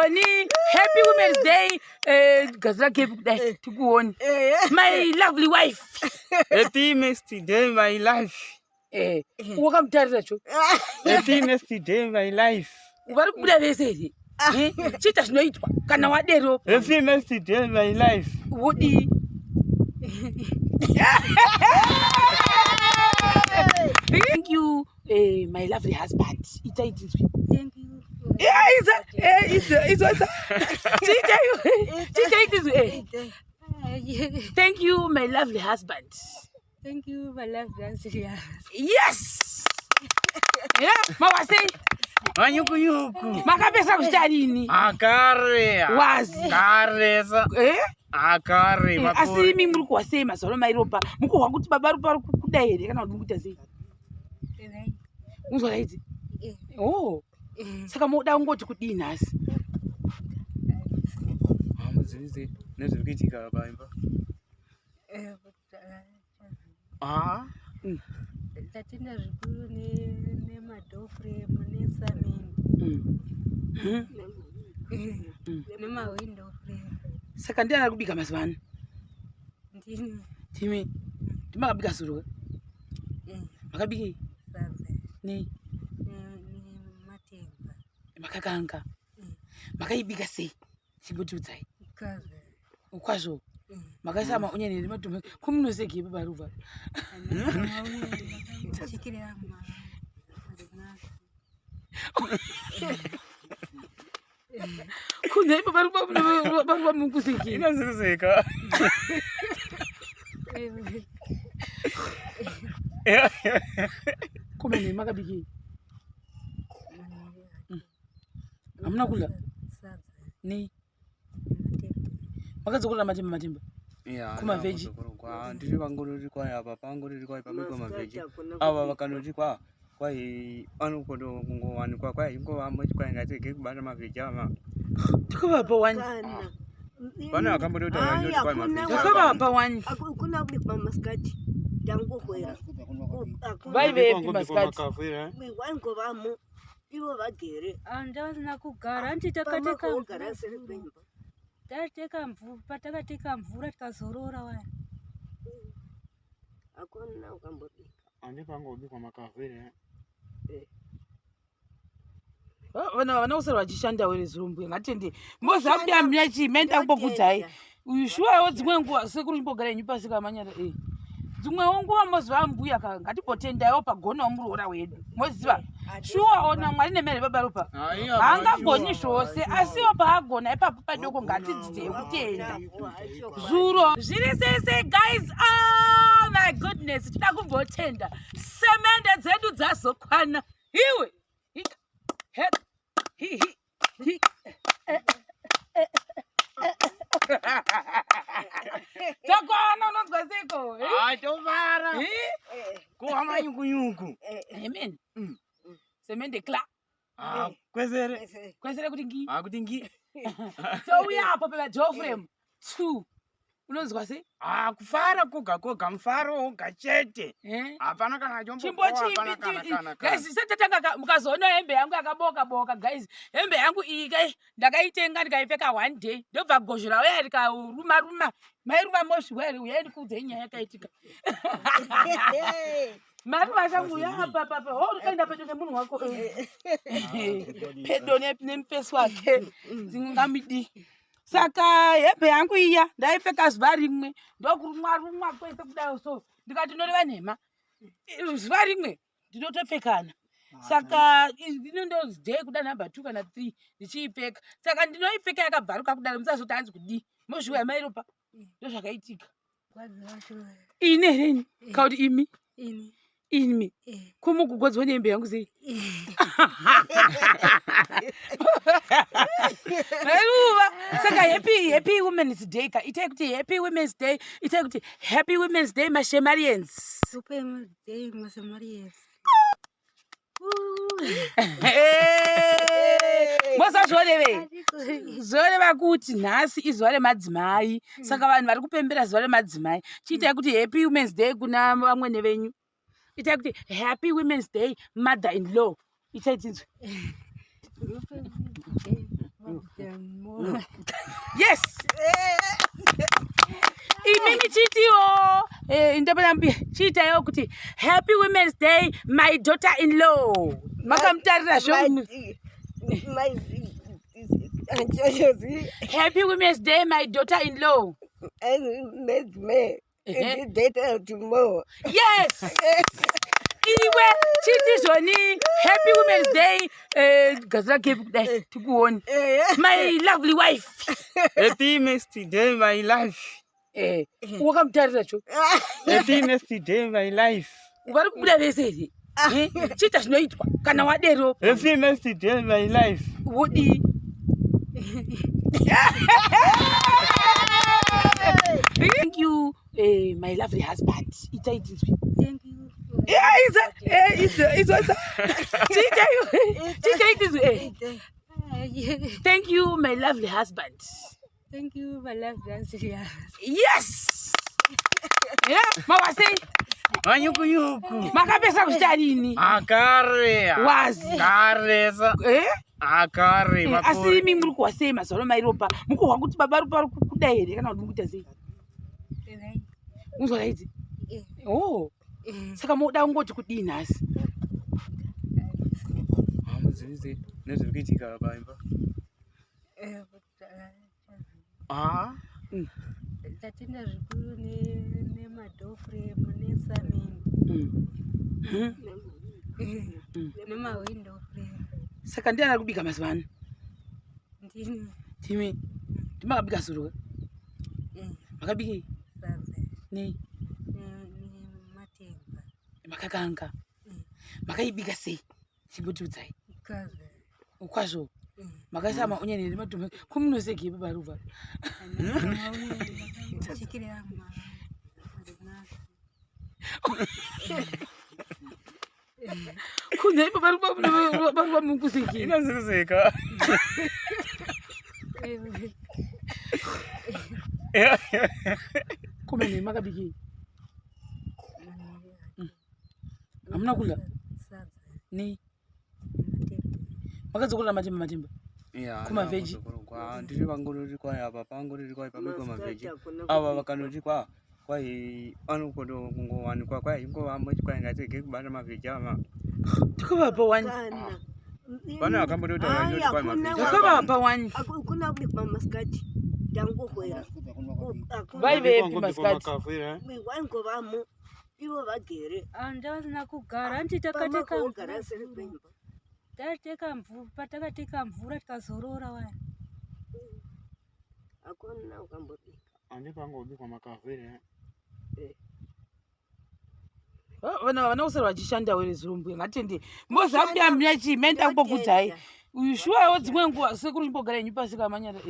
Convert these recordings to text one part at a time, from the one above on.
Zvoni happy women's day. Eh, gadzira kepi kudai eh. tikuone. Eh. My lovely wife. Happy women's day my life. Eh, wakamutarira cho. Happy women's day my life. Vari kubuda vese here? Eh, chiita zvinoitwa kana wadero. Happy women's day my life. Wodii? Thank you, eh, my lovely husband. Itai tinzwi. Thank you. Yeah, isa, eh, isa, isa, isa. Chiitai, chiitai tinzwi. Eh. Thank you, my lovely husband. Thank you, my lovely husband. Yes. Yeah, mawasei. Manyukuyuku. Makapesa kuchita rini? Akare. Wazi. Karesa. Eh? Akare. Eh, asi imi muri kuhwa sei mazuva ano mai Ropa? Mukuhwa kuti baba Ropa vari kukuda here kana kuti mukuita sei? Unzwa raiti? Eh. Oh. Saka moda kungoti kudii nhasi? Hamuzivi nezviri kuitika paimba. Eh, Ah. Tatenda zvikuru nemadoframe nesamende nemawindow frame. Saka ndiani ari kubika mazuva ano? Ndini. Timi. Ndimakabika zuro. Makabikei? Sadza. Nei? Nematemba. Makakanga. Makaibika sei? Chimbotiudzai. Kwazvo. Kwazvo. Makaisa maonyeni nematomati. Ko munosekei baba Ruva? Chikira Kunhai baba Ruva baba Ruva mukusekei? Inonzi kuseka. Komene makabikei? Hamuna kudya? Sadza. Nei? Makadzokorora matemba matemba? Kumavheji. Ndiri vangorori kwai apa pangorori kwai pabikwa mavheji. Ava vakanoti kwa kwai vanokono kungowanikwa kwai ingovamo kwai ngatirege kubata mavheji ava. Takavapa wani. Pane akambototaura Ai, ndoti kwai hakuna mavheji. Takavapa wani. Hakuna kubikwa masikati ndangohwera. Vaivepi masikati? Waingovamo ivo vagere. Ndavasina kugara hanti takateka Pamakogara seri kwemba. tateka mvura patakateka mvura tikazorora wani. Hakuna ukambobika. Ande pangobikwa makavhu here. Vana vana kusara vachishanda were zuro mbuya ngatende. Mboziva mbuya mbuya chii maenda kumbokudzai. Uyu shuwawo dzimwe nguva sekuru chimbogara henyu pasi kamanyara eh. Dzimwewo nguva moziva mbuya ka ngatimbotendaiwo pagonawo muroora wedu. Moziva shuwa ona Mwari nemere baba Ropa. Haangagoni zvose asiwo paagona ipapo padoko ngatidzidzei kutenda. Zuro zviri sei sei guys oh my goodness tida kumbotenda semende dzedu dzazokwana iwe hika he hi hi hi eh, eh, eh, takwana unonzwa seiko eh? Ah, tofara. Eh? Kuha manyukunyuku. Amen. Semende kla Ah, kwesere. kwesere kuti ngi Ah, kuti ngi. touya apo pema door frame 2 unonzwa sei Ah, kufara koga koga mufaro woga chete. Eh? Hapana kana chimbo chombo hapana kana kana kana. guys setatanga mukazoona hembe yangu yakaboka boka guys hembe yangu iyi kai ndakaitenga ndikaipfeka one day ndobva gozho rauya rikaruma ruma mairuma mozviwa here uyai ndikuudzei nyaya yakaitika maruva changu uya apa papa ho ukaenda pedo nemunhu wako pedo nemufesi wake dzingamidi saka hembe yangu iya ndaipfeka zuva rimwe ndokurumwa rumwa kwese kudai so ndikati noreva nhema zuva rimwe ndinotopfekana saka inondodee kuda number 2 kana 3 ndichiipfeka saka ndinoipfeka yakabvaruka kudaro musazoti hanzi kudii mozviwa yamairopa ndozvakaitika ini here ini kana kuti imi Ini. imi Eh. kumukugodzwa nehembe yangu sei Ruva saka happy happy women's day ka itai kuti happy women's day itai kuti happy women's day mashemarians Super day masamarias. mosa zvorevei zvoreva kuti nhasi izuva remadzimai saka vanhu vari kupembera zuva remadzimai chiitai kuti happy women's day kuna vamwene venyu itai kuti happy women's day mother in law itai tinzwe Yes. Imimi chitiwo indabana mbuya chiitaiwo kuti happy women's day my daughter in law. Makamutarira zvo. Happy women's day my daughter in law. Yes. Iwe chiti zvoni happy women's day gadzira kepi kudai tikuone. My lovely wife. Happy women's day my life. Wakamutarira cho. Happy women's day my life. Vari kubuda vese here? Chiita zvinoitwa kana wadero. Happy women's day my life. Wodii? Thank you my lovely husband. Itaitidzwe. Thank you. Yeah, it's Thank you, my lovely husband. Thank you, my lovely husband. Yes. Yeah, mawase. Manyukuyuku. Makapesa kuchita rini? Akare. Wazi. Karesa. Eh? Akare. Asi imi muri kuhwa sei mazuva ano mai Ropa? Mukuhwa kuti baba Ropa vari kukuda here kana kuti mukuita sei? Unzwa raiti? Oh. Saka moda kungoti kudii nhasi? Hamuzivi nezviri kuitika paimba. Tatenda zvikuru nemadhofremu nesamende nemahwindo frame. Saka ndiani ari kubika mazuva ano? Ndini. Timi. Ndimakabika zuro? Makabikei? Sadza. Nei? Nematemba. Makakanga. Makaibika sei? Chimbotiudzai. Kwazvo. Kwazvo. Makaisa maonyeni nematomati. Kumunosegei baba Ruva? Kunhai baba Ruva mukusegei? Inosikuseka. Komene makabikei? Hamuna kudya? Nei? Makadzokorora matemba matemba? Kumavheji? Ndiri vangorori kwai apa pangorori kwai pabikwa mavheji. Ava vakanoti kwa kwai vanokotokungowanikwa kwai ingovamo kwai ngatirege kubata mavheji ava. Takavapa wani. Pane vakambototaura ndoti kwai mavheji. Takavapa wani. Hakuna kubikwa masikati. Ndangohwera. Vaivepi masikati? Waingovamo ivo vagere. Ndavasina kugara hanti takateka patakateka mvura tikazorora wani. Hakuna ukambobika. Handipangobikwa makavhu here? Vana kusara vachishanda were zuro mbuya ngatende. Mboziva mbuya mbuya chii maenda kumbokudzai. Uyu shuwawo dzimwe nguva sekuru chimbogara henyu pasi kamanyara.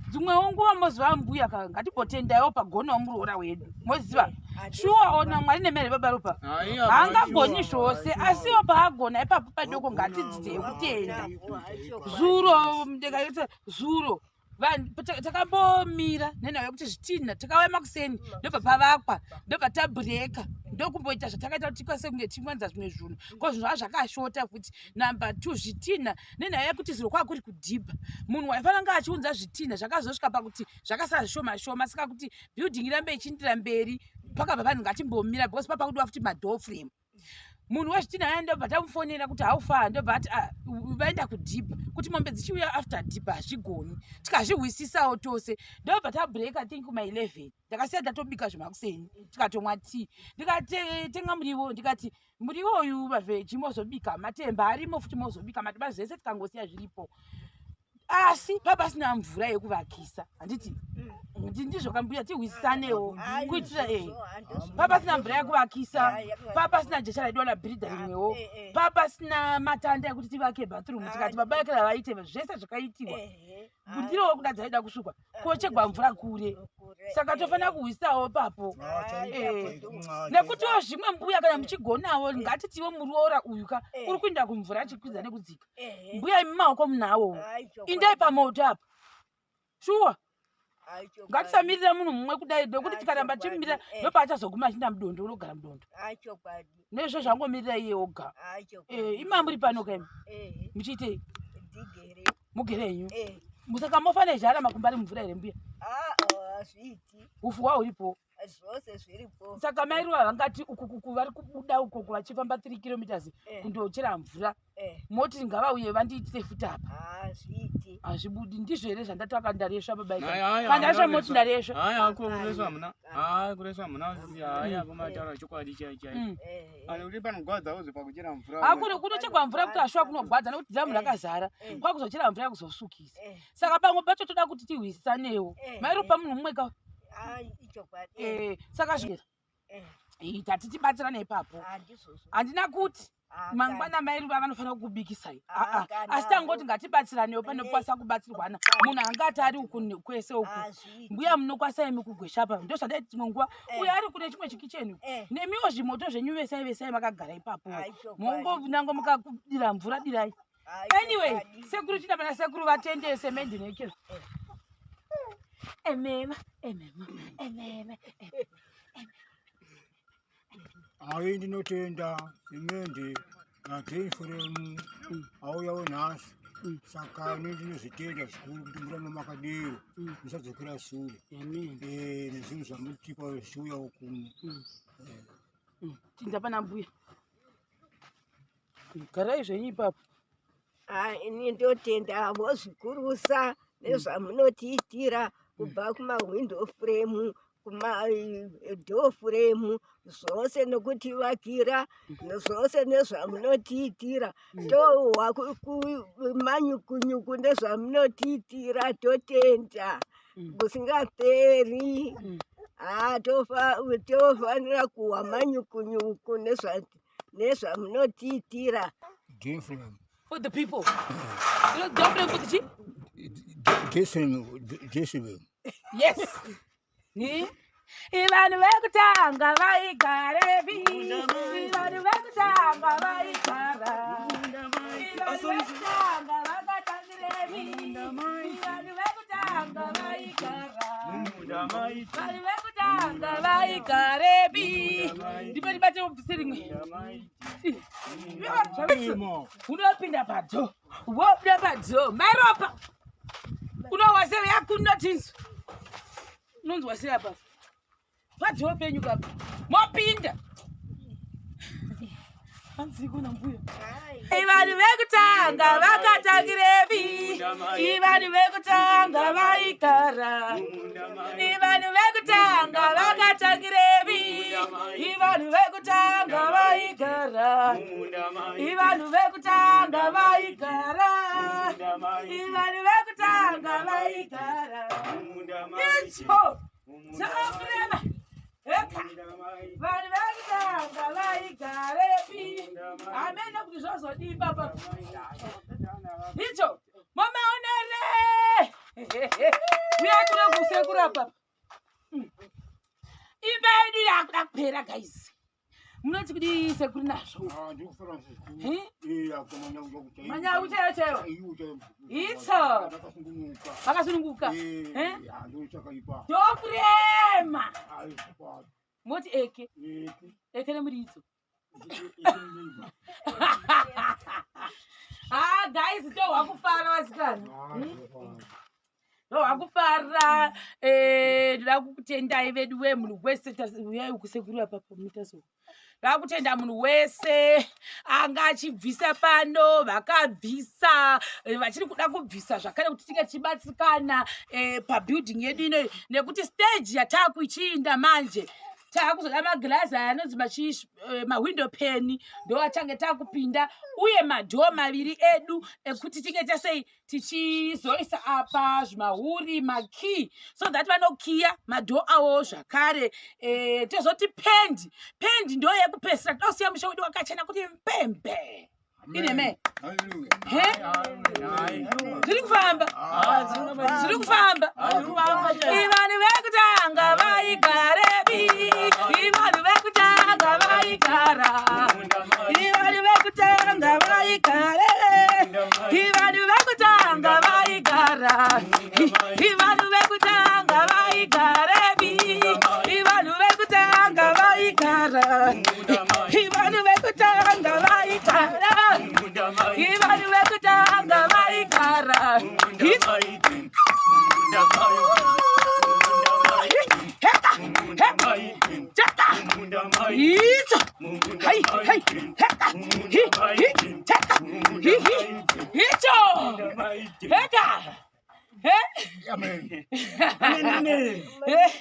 Dzimwewo nguva moziva mbuya ka ngatimbotendaiwo pagonawo muroora wedu. Moziva shuwa ona Mwari nemere baba Ropa. Haangagoni zvose asiwo paagona ipapo padoko ngatidzidzei kutenda. Zuro ndikaita zuro takambomira nenhau yekuti zvitinha takauya makuseni ndobva pavakwa ndobva tabhureka ndokumboita zvatakaita kuti tikwanise kunge tichiwanza zvimwe zvinhu ko zvinhu zvava zvakashota futi. Namba 2 zvitinha nenhau yekuti zuro kwava kuri kudhibha munhu waifanira kunge achiunza zvitinha zvakazosvika pakuti zvakasara zvishoma shoma saka kuti building irambe ichiindira mberi pakabva vanhu ngatimbomira because papakudiwa futi madoor frame. Munhu wezvitinha aya ndobva tamufonera kuti haufa ndobva ati vaenda kudhibha kuti mombe dzichiuya after dhibha hazvigoni tikazvihwisisawo tose ndobva tabreaka think kuma 11 ndakasiya ndatobika zvemakuseni tikatomwa tea ndikatenga muriwo ndikati muriwo uyu mavheji mozobika matemba arimo futi mozobika matemba zvese tikangosiya zviripo asi papasina mvura yekuvakisa handiti ndizvo kambuya tihwisisanewo kuitira papasina mvura yekuvakisa papasina jecha raidiwa nabhiridha rimwewo papasina matanda ekuti tivake bathroom tikati baba vekera vaite zvese zvakaitiwa bundirowo kuda dzaida kusukwa kochegwa mvura kure saka tofanira kuhwisawo papo nekutiwo zvimwe mbuya kana muchigonawo ngatitiwo muroora uyu ka uri kuinda kumvura achikwidza nekudzika mbuya imi maoko munawo indai pamoto apa shuwa ngatisamirira munhu mumwe kudai nekuti tikaramba tichimirira ndopaachazoguma achinda mudondo unogara mudondo nezvo zvangomirira iye oga ima muri pano kaimi muchiitei mugere henyu Saka mofa nezhara makumbo ari mumvura here mbuya? Ah, hazviiti. Ufu hwahuripo. Zvose zviripo. Saka mai Ruva vangati uku kuku vari kubuda uko vachifamba 3 kilometers kundochera mvura. Moti ngavauye vandiitire futi apa. Hazviiti. Hazvibudi. Ndizvo here zvandataka ndaresva baba ika? Kana ndaresva moti ndaresva. Haya, kuresva hamuna. Haya, kuresva hamuna. Haya, kumataura chokwadi chaicho chaicho. Ani kuti panogwadza uze pakuchera mvura. Hakuna kunochekwa mvura kuti ashuwa kunogwadza nekuti dhamu rakazara. Kwakuzochera mvura yakuzosukisa. Saka pamwe pacho toda kuti tihwisisanewo. Mai Rupa munhu mumwe ka. Saka zvira. Tati tibatsirane ipapo. Handina kuti mangwana mai Ruva vanofanira kukubikisai. Asi tangoti ngatibatsiranewo panokwanisa kubatsirwana. Munhu angati ari uku kwese uku. Mbuya munokwanisa imi kugwesha apa. Ndozvadai dzimwe nguva. Uyo ari kune chimwe chikicheni. Nemiwo zvimoto zvenyu vesai vesai makagara ipapo. Mongonango mukakudira mvura dirai. Anyway, sekuru chida pana sekuru vatende semendi nekiro. Emema, emema, emema. Hai, ndinotenda semende nagreen frame auyawo nhasi. Saka ini ndinozvitenda zvikuru kuti murambe makadero, musadzokera sure. Nezvinhu zvamutipa zvichiuyawo kuno. Chinza pana mbuya. Garai zvenyu ipapo. Ini ndotendavo zvikurusa nezvamunotiitira kubva kumahwindo frame, kumadhoo frame, zvose nekutivakira zvose nezvamunotiitira. Tohwa manyukunyuku nezvamunotiitira, totenda kusingaperi. Tofanira kuhwa manyukunyuku nezvamunotiitira. Different. For the people. Different for the chief? Different, different. Yes. Vanhu vekutanga vaigarepi? Vanhu vekutanga vaigara. Vanhu vekutanga vakatangirepi? Vanhu vekutanga vaigara. Vanhu vekutanga vaigarepi? Ndipo ndibate ubvise rimwe. Unopinda padzo, wobuda padzo, mairopa. Unowa sei yakunotinzwa. Unonzwa sei apa? Padzo penyu kapa. Mopinda. Hanzi kuna mbuya. Vanhu vekutanga vakatangirepi? Vanhu vekutanga vaigara. Vanhu vekutanga vakatangirepi? Vanhu vekutanga vaigara. Vanhu vekutanga vaigara. Vanhu vekutanga vaigara. Icho chakurema. Eka. Vanhu vekutanga vaigarepi? Hamene kuti zvozodii papa. Icho mamaonere. Uya tine kusekura papa. Imba yedu yakuda kupera guys. Munoti kudii sekuru nazvo? Manyawu chaiyo chaiyo. Itso. Vakasununguka. Ndokurema. Moti eke. Eke nemuridzo. Guys, tohwa kufara vasikana. Tohwa kufara. Ndoda kukutendai vedu we munhu wese uyai kusekuru apa mutaso. Ndoda kutenda munhu wese anga achibvisa pano, vakabvisa, vachiri kuda kubvisa zvakare kuti tinge tichibatsirikana pabuilding yedu inoyi, nekuti stage yataakuchiinda manje taakuzoda magirazi aya anonzi mawindow pane ndo achange taakupinda, uye madhoo maviri edu ekuti tinge tasei tichizoisa apa zvimahuri makey so that vanokiya madhoo awo zvakare. Tozoti pendi pendi ndo yekupedzisira, tinosiya musha wedu wakachena kuti mpembe. Ineme zviri kufamba, zviri kufamba. Vanhu vekutanga vaigarepi? Vanhu vekutanga vaigara. Vanhu vekutanga vaigare. Vanhu vekutanga vaigara. Vanhu vekutanga vaigarepi? Vanhu vekutanga vaigara. Vanhu vekutanga vaigara. Vanhu vekutanga vaigara. Hi. Heka. Heka. Cheka. Itso. Hai, hai. Heka. Hi, hi. Cheka. Hi, hi. Itso. Heka. He? Amen. Eh.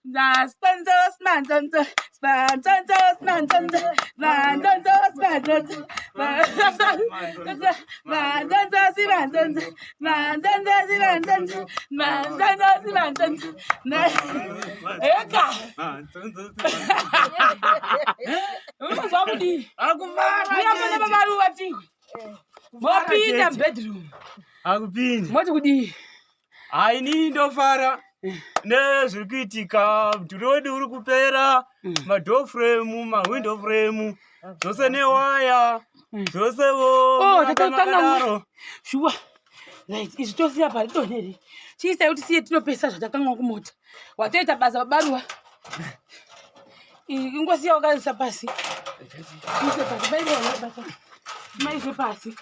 Na spanzo smanzonzo smanzonzo smanzonzo smanzonzo smanzonzo smanzonzo smanzonzo smanzonzo smanzonzo smanzonzo smanzonzo smanzonzo na eka unozwa kudii uyamona baba tiwe mopinda mubedroom Akupindi. Moti kudii? Hayi ini ndofara nezviri kuitika mudhuri wedu uri kupera madoor frame mawindow frame zvose newaya zvose vo Oh, takakanga shuwa. Right, izvi tosiya pari donheri. Chiisai kuti siye tinopesa zvatakanwa kumota. Watoita basa babaruwa. Ingosiya wakaisa pasi. Ise pasi, baiwa basa. Maise pasi.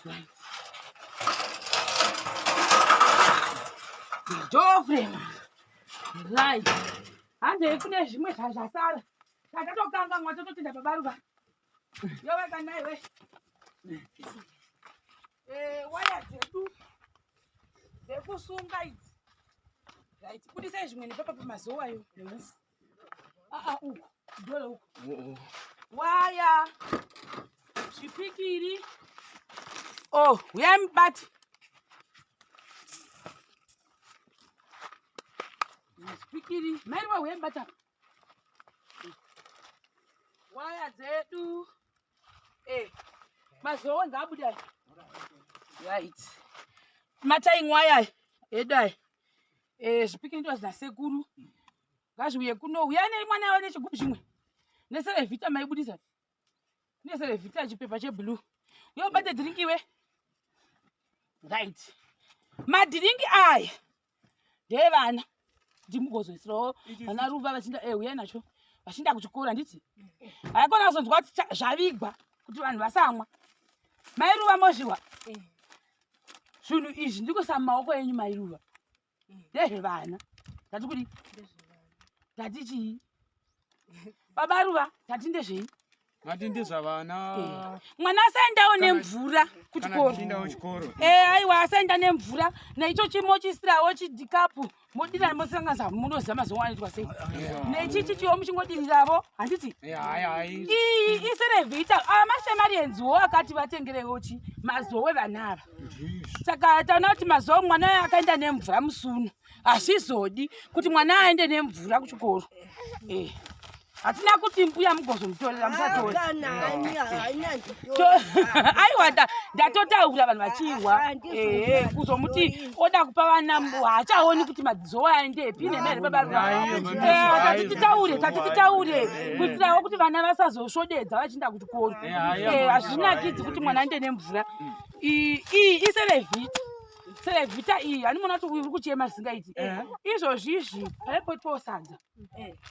Right. Door frame. Right. Handei kune zvimwe zvazvasara. Tatatokanganwa tototenda babaruva. Yoweka naiwe. Eh, waya dzedu dzekusunga idzi. Right, budisai zvimwe nepapa pamazowa ayo neufu. Aa uku, dole uku. Waya, zvipikiri. Oh, uyai mubate. Zvipikiri, mairiwa uyai mubate apa. Waya dzedu. Eh, mazowe ngaabude aya. Right. Mataingwa aya edu aya. Eh, zvipikiri ndo zvina sekuru. Ngazviuye kuno. Uyai nemwana wavo nechigubhu chimwe. Neserevhita maibudisa. Neserevhita chipepa cheblue. Uye ubate drink iwe. Right. Madhiringi aya ndevana ndimugozoisirawo vana ruva vachinda eh uyai nacho vachinda kuchikoro handiti haikona kuzonzwa kuti zvavigwa kuti vanhu vasamwa mai ruva mozviwa zvinhu izvi ndikuisa mumaoko enyu mai ruva ndezvevana tati kudi tati chii baba ruva tati ndezvei Mati ndezvavana. Eh. Mwana asaendawo nemvura kuchikoro. Kana kuchikoro. Eh aiwa asaenda nemvura neicho chimochisirawo chidikapu modira mosanganisa munoziva mazuva anoitwa sei. Nechichi chiwo muchingodiririravo handiti? Iyi iserevhita amashamarienziwo akati vatengerewo chi mazowe vana ava. Saka taona kuti mazowe mwana akaenda nemvura musuno. Hazvizodi kuti mwana aende nemvura kuchikoro. Eh. Hatina kuti mbuya mugozomutorera musatora. Aiwa ndatotaura vanhu vachihwa. Eh, kuzomuti oda kupa vana haachaoni kuti mazowa aendepi nhema here baba. Eh, tati titaure, tati titaure kuitirawo kuti vana vasazosvodedza vachienda kuchikoro. Eh, hazvinakidzi kuti mwana aende nemvura. Iyi iserevhiti. Serevhita iyi hanimona kuti uyu uri kuchema zvisingaiti. Izvozvizvi paipoitwawo sadza.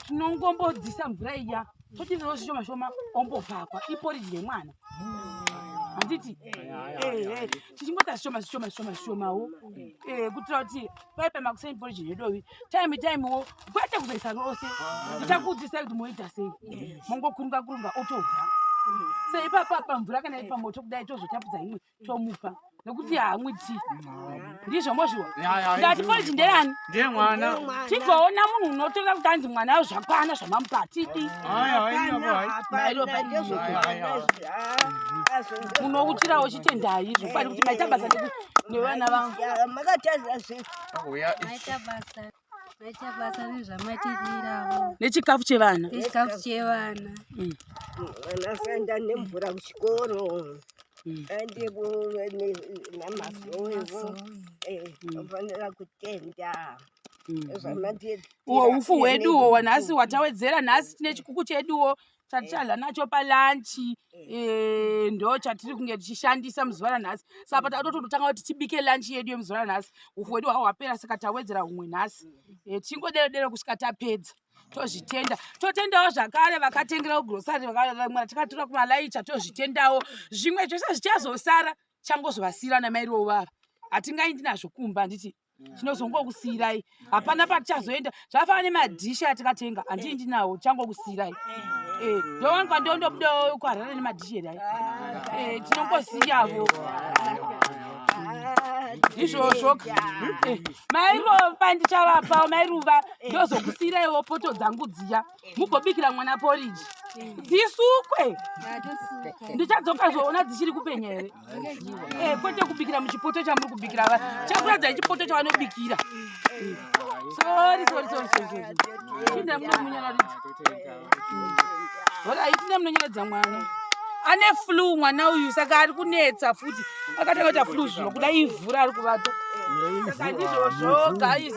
Tinongombodzisa mvura iya totirirawo zvishoma shoma ombopakwa iporiji yemwana handiti tichingoita zvishoma zvishoma zvishoma zvishomawo kuitira kuti paipa makuseni poriji yedovi time timewo kwete kuzoisa rose tichakuudzisai kuti moita sei mongokurunga kurunga otodya seipapapa mvura kana iri pamoto kudai tozotapudza imwe tomupa nekuti haamwi tii ndizvo mozviwa ndati poriji ndeyani ndeyemwana tigoona munhu unotora kuti anzi mwana zvakwana zvamamupa tidi munouchirawo chitendai zvokwadi kuti maita basa nevana vangu Maita basa. Maita basa nezvamatidirawo. Nechikafu chevana. Nechikafu chevana. Vana nemvura kuchikoro. Andivo namazoevo vanofanira kutenda. Uwo ufu hweduwo wanhasi watawedzera nhasi tine chikuku cheduwo chaticharya nacho palanchi ndo chatiri kunge tichishandisa muzuva ranhasi. Saka tatototanga kuti tibike lanchi yedu yemuzuva ranhasi. Ufu hwedu hwaho hwapera saka tawedzera humwe nhasi. Tichingodero dero kusvika tapedza. Tozvitenda. Totendawo zvakare vakatengera kugrosari vamwe takatora kumalaicha tozvitendawo. Zvimwe zvese zvichazosara. Changozovasiira namairiwo vava. Hatingaindi nazvo kumba handiti? Tinozongokusiirai. Hapana patichazoenda. Zvakafanana nemadhishi atikatenga handii ndinawo changokusiirai. Eh, ndowanikwa ndondobuda kuHarare nemadhishi here ayo. Eh, tinongosiyavo. Ndizvozvo. Eh, mairova ndichavapa mairuva ndozokusiiraiwo poto dzangu dziya mugobikira mwana poriji dzisukwe ndichadzoka zoona dzichiri kupenya here eh, kwete kubikira muchipoto chamuri kubikira va chakuratidza chipoto chavanobikira sorry sorry sorry sorry sorry tine munomunyaradza horai tine munonyaradza mwana ane flu mwana uyu saka ari kunetsa futi akatanga kuita flu zvino kuda ivhura ari kuvata saka ndizvozvo guys.